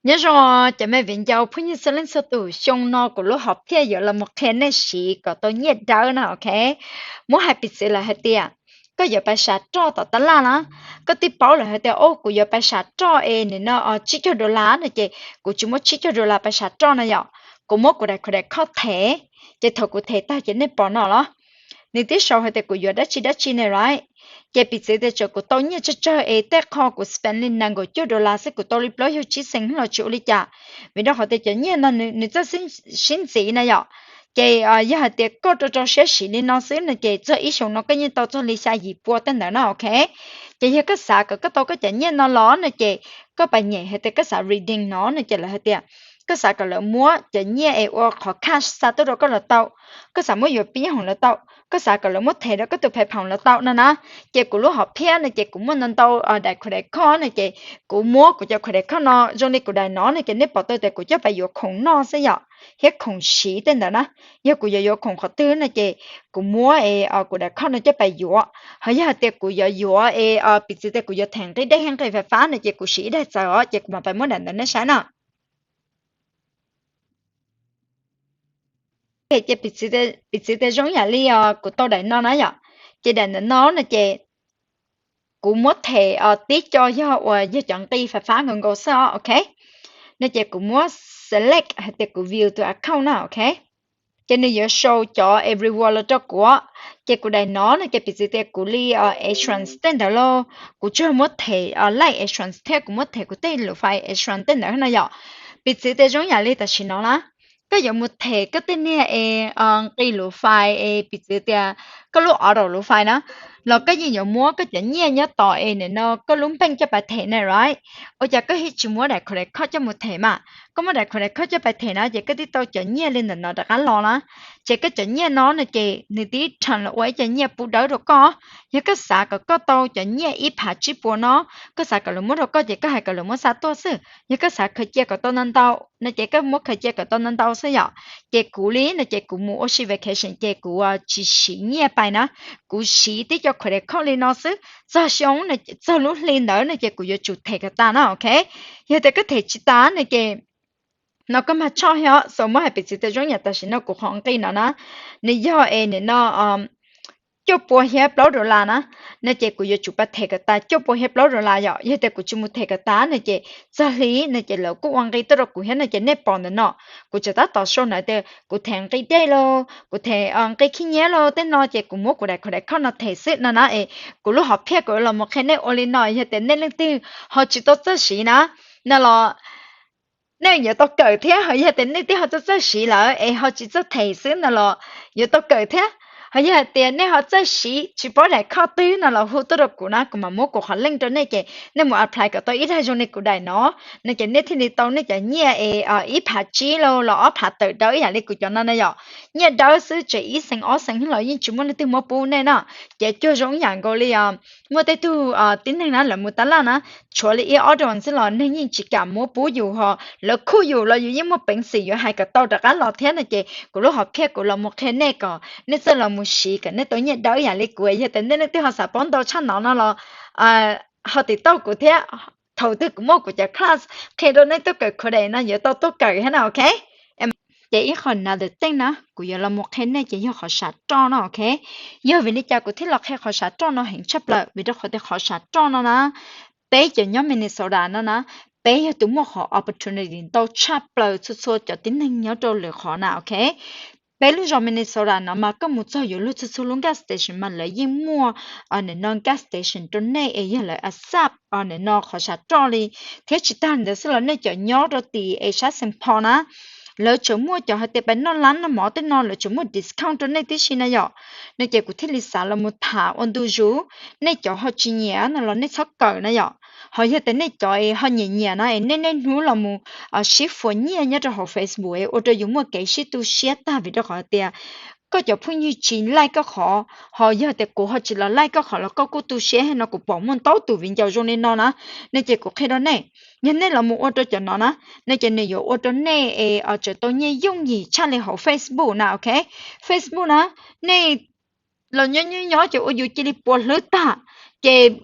Nyob zoo cov me viv ncaus phooj ywg txhua leej txhua tus, xyoo no kuv lub hom phiaj yuav los mus qhia nej siv kom tau nyiaj dawb na, ok. Muab hais piv txwv lawm hais tias koj yuav pais sam roj tom tab laj na, koj twb paub lawm hais tias, o, kuv yuav pais sam roj es nim no tsib caug dollar no ces kuv tsis muab tsib caug dollar pais sam roj no yom, kuv muab kuv daim credit card them, ces thaum kuv them tag ces nej pom no los, nws twb sau hais tias kuv yuav dab tsi dab tsi ne, right? Ces piv txwv tias txawm kuv tau nyiaj tsawg tsawg es tej qho kuv spend li nees nkaum cuaj dollar xwb, kuv tau li plaub caug tsib xees los tsis ua li cas, vim rau qhov tias cov nyiaj no nws txawj sib ntxiv na yom. Ces yog hais tias koj rau rau siab siv li no xwb no ces txog ib xyoos no koj yeej tau txog li xya yim pua tej ntawd no, ok. Ces yog koj xav kom koj tau koj cov nyiaj no los no ces koj pais nyem hais tias koj xav redeem no no ces lawv hais tias koj xav kom lawv muab cov nyiaj es ua qhov cash xa tuaj rau koj los tau, koj xav muab yuav pib hoom los tau, koj xav kom lawv muab them rau koj tus PayPal los tau no na. Ces kuv lub hom phiaj no ces kuv muaj ntau ntau daim credit card no ces kuv muab kuv cov credit card no zoo li kuv daim no no ces nej pom tau tias kuv coj pais yuav khoom noj xwb yom, thiab khoom siv tej ntawd na. Yog kuv yuav yuav khoom qhov twg no ces kuv muab kuv daim card no coj pais yuav. Ho yog hais tias kuv yuav yuav es piv txwv tias kuv yuav them nqi dej thiab nqi fais fab no ces kuv siv ib daim txawv os, ces kuv mam pais muab daim ntawd nej saib na. Ces piv txwv tias zoo yam li kuv tau daim no na yom, ces daim ntawm no no ces kuv muab them tib co yog uas yog cov nqi fais fab nkaus nkaus xwb os, ok. No ces kuv muab select hais tias kuv view to account na, ok. Ces nws yuav show cov reward los rau kuv. Ces kuv daim no no ces piv txwv tias kuv li insurance tej ntawd lauj, kuv tsuas muab them life insurance thiab kuv muab them kuv tej lus fais insurance tej ntawd no yom. Piv txwv tias zoo yam li tam sim no na, koj yuav mus them koj tej niag es nqi lus fais es piv txwv tias koj lub auto lus fais na, los koj yeej yuav muab koj cov nyiaj nyob tos es nim no koj lub npeej coj pais them na, right? Ua cas koj thiaj tsis muab daim credit card coj mus them mas? Koj muab daim credit card coj pais them na ces koj twb tau cov nyiaj li ntawm no rov qab los na. Ces koj cov nyiaj no no ces nws tib rhees los ua ib co nyiaj pub dawb rau koj. Yog koj xav kom koj tau cov nyiaj ib phav tsib puas no, koj xav kom lawv muab rau koj ces koj hais kom lawv muab xa tuaj xwb. Yog koj xav khaws cia kom tau ntau ntau no ces koj muab khaws cia kom tau ntau ntau xwb yom. Ces kuv li no ces kuv mus ua si vacation ces kuv tsis siv nyiaj pais na, kuv siv tib co credit card li no xwb. Txog xyoo, txog lub hli ntawd no ces kuv yuav tsum them kom tas na, ok. Yog tias koj them tsis tas no ces no koj mag tshoj thiab. So muab hais piv txwv tias zoo yam tam sim no kuv qhov nqi no na, nws yog es nim no cuaj pua thiab plaub dollar na, no ces kuv yuav tsum pais them kom tas cuaj pua thiab plaub dollar yom. Yog tias kuv tsis mus them kom tas no ces txog hli no ces lawv kuj ua nqi tuaj rau kuv thiab no ces nej pom ntawm no, kuv tseem tab tom sau ntawd tias kuv them nqi dej lauj, kuv them nqi khib nyiab lauj tej no ces kuv muab kuv daim credit card no them xwb no na. Es kuv lub hom phiaj kuv los mus qhia nej ua li no, yog tias nej leej twg ho tsis tau txawj siv na, no los nej yuav tau kawm thiab. Ho yog tias nej twb ho txawj txawj siv lawm es ho tsis txawj them xwb no los yuav tau kawm thiab. Ho yog hais tias nej ho txawj siv tsis paub daim card twg no los hu tuaj rau kuv na, kuv mam muab kuv qhov link rau nej ces nej mus apply kom tau ib daim zoo li kuv daim no, no ces nej thiaj li tau nej cov nyiaj es ib phav tsib los los ob phav tawm dawb ib yam li kuv cov no na yom. Nyiaj dawb xwb, tseem ib xees ob xees los yeej tsis muaj leej twg muab pub nej na. Ces cuag zoo yam nkaus li muaj tej tug tib neeg na lawv mus tab laj na, tshuav li ib ob dollar xwb los neeg yeej tsis kam muab pub yus, ho lawv khuj yus los yus yeej muaj peev xwm yuav hais kom tau rov qab los thiab no ces kuv lub hom phiaj kuv los mus qhia nej kom nej txawj los mus siv kom nej tau nyiaj dawb yam li kuv. Yog tias nej leej twg ho xav paub ntau tshaj no no los ho tim tauj kuv thiab. Thaum twg kuv muaj kuv cov class qhia rau nej tuaj kawm Coding no yuav tau tuaj kawm thiab na, ok. Ces ib qho another thing na kuv yuav los mus qhia nej ces yog qhov sam roj no, ok. Yog vim li cas kuv thiaj los qhia qhov sam roj no heev tshaj plaws? Vim rau qhov tias qhov sam roj no na, peb cov nyob Minnesota no na, peb yog tus muaj qhov opportunity ntau tshaj plaws txhua txhua cov tib neeg nyob rau lwm qhov na, ok. Peb lub zos Minnesota no mas koj mus txog yuav luag txhua txhua lub gas station mas lawv yeej muaj nim no gas station rau nej es yog lawv accept nim no qhov sam roj li. Thiab tsis tag ntawd xwb los nej cov nyob rau tim es sab Saint Paul na, lawv tseem muaj cov hais tias pais noj lab noj mov tej no lawv tseem muaj discount rau nej tib si na yom. No ces kuv thiaj li xav los mus tham ua ntu zus, nej cov ho tsis nyiam no los nej txhob kawm na yom. Ho yog tias nej cov es ho nyiam nyiam na es nej niaj hnub los mus sib fuas nyiaj nyob rau hauv Facebook es ua rau yus muaj kev sib tu siab tag vim rau qhov tias koj cov phooj ywg tsis like koj qhov, ho yog tias kuv ho tsis los like koj qhov los koj kuj tu siab no, kuv pom muaj ntau tus viv ncaus zoo li no na. No ces kuv qhia rau nej, yog nej los mus ua rau cov no na, no ces nws yuav ua rau nej es tseem tau nyiaj yooj yim tshaj li hauv Facebook na, ok. Facebook na, nej los nyob nyob nyob ces ua yus cia li puas hlwb tag, ces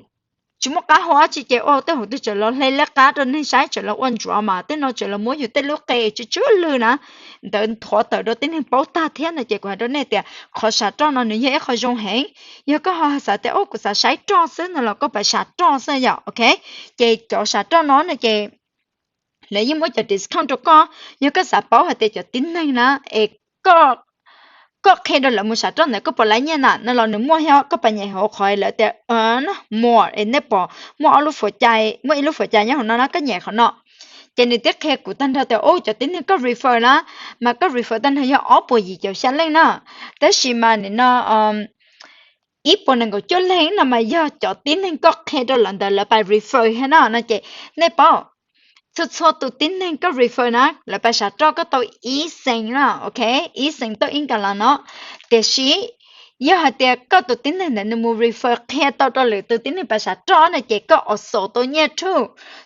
tsis muaj qab hau dab tsi ces ua tej hauv twg tseem los hle lej qab rau neeg saib, tseem los ua ntsuav mas tej no tseem los muab yus tej lub qe tsis tshua lwj na, ntawd nthuav tawm rau tib neeg paub tag thiab no ces kuv hais rau nej tias qhov sam roj no nws yog ib qho zoo heev. Yog koj ho xav tias ub kuv xav saib roj xwb no los koj pab sam roj xwb yom, ok. Ces cov sam roj no no ces lawv yeej muab cov discount rau koj. Yog koj xav paub hais tias cov tib neeg na es koj qhia rau lawv mus sam roj ntawd koj puas laib nyiaj na no los nws muaj thiab, koj pab nyem hauv qhov lawv tias more es nej pom muaj ob lub fuav cai, muaj ib lub fuav cai nyob hauv no na, koj nyem qhov no. Ces nws twb qhia kuv tag nrho tias ub cov tib neeg koj refer na, mas koj refer tag nrho yog ob puas yim caum xya leej na, tab sis mas nim no ib puas nees nkaum cuaj leeg no mas yog cov tib neeg koj qhia rau lawv ntawd lawv pab refer thiab no no ces nej paub, txhua txhua tus tib neeg koj refer na lawv pab sam roj koj tau ib xees na, ok, ib xees tau ib nkas las no. Tiam sis yog hais tias koj tus tib neeg ntawd nws mus refer qhia tau rau lwm tus tib neeg pab sam roj no ces koj o xaus tau nyiaj too.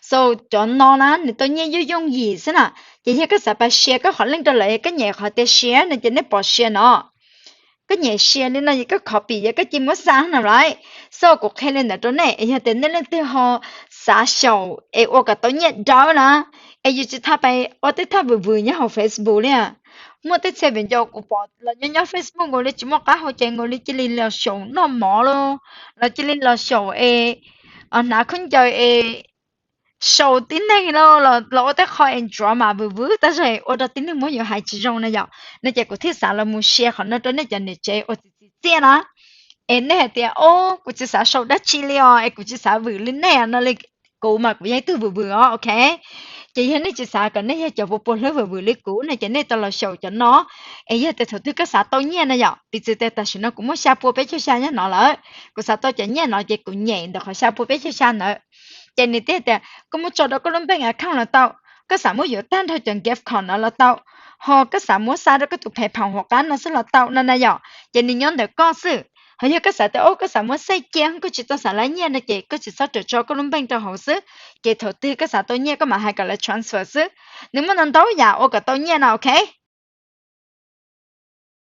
So cov no na nws tau nyiaj yooj yooj yim xwb na. Ces yog koj xav pab share koj qhov link rau lawv, koj nyem qhov tias share no ces nej pom share no, koj nyem share li no es koj copy es koj cia muab xa na right. So kuv qhia li ntawd rau nej es yog tias nej leej twg ho xav xyaum es ua kom tau nyiaj dawb na, es yus tsis tas pab ua tej thaj vwm vwm nyob hauv Facebook li. Muaj tej txhia viv ncaus kuv pom los nyob nyob Facebook nkaus li tsis muaj qab hau ces nkaus li cia li los xyaum noj mov los, los cia li los xyaum es hnav khaub ncaws es sau tib neeg los ua tej qho es ntsuav mas vwm vwm tab sis ua rau tib neeg muab yus hais tsis zoo na yom, no ces kuv thiaj xav los mus share qhov no rau nej cov niam tsev uas txiv txiv txiaj na. Es nej hais tias o kuv tsis xav sau dab tsi li os es kuv tsis xav vwm li nej no li, kuv mas kuv yog ib tug vwm vwm os, ok. Ces yog nej tsis xav kom nej yog cov puas puas hlwb vwm vwm li kuv no ces nej tau los xyaum cov no. Es yog tias thaum twg koj xav tau nyiaj na yom, piv txwv tias tam sim no kuv muaj xya pua peb caug xya nyob no lawm, kuv xav tau cov nyiaj no ces kuv nyem ntawm qhov xya pua peb caug xya ntawd. Ces nws thiaj tias koj muab tso rau koj lub bank account los tau, koj xav muab yuav tag nrho cov gift card no los tau, ho koj xav muab xa rau koj tus PayPal hauv qab no xwb los tau no na yom, ces nws nyob ntawm koj xwb. Ho yog koj xav tias o koj xav muab xej cia koj tsis tau xav laib nyiaj no ces koj tsis txhob rawm tso koj lub bank rau hauv xwb. Ces thaum twg koj xav tau nyiaj koj mam hais kom lawv transfer xwb. Nws muaj ntau ntau yam ua kom tau nyiaj no, ok.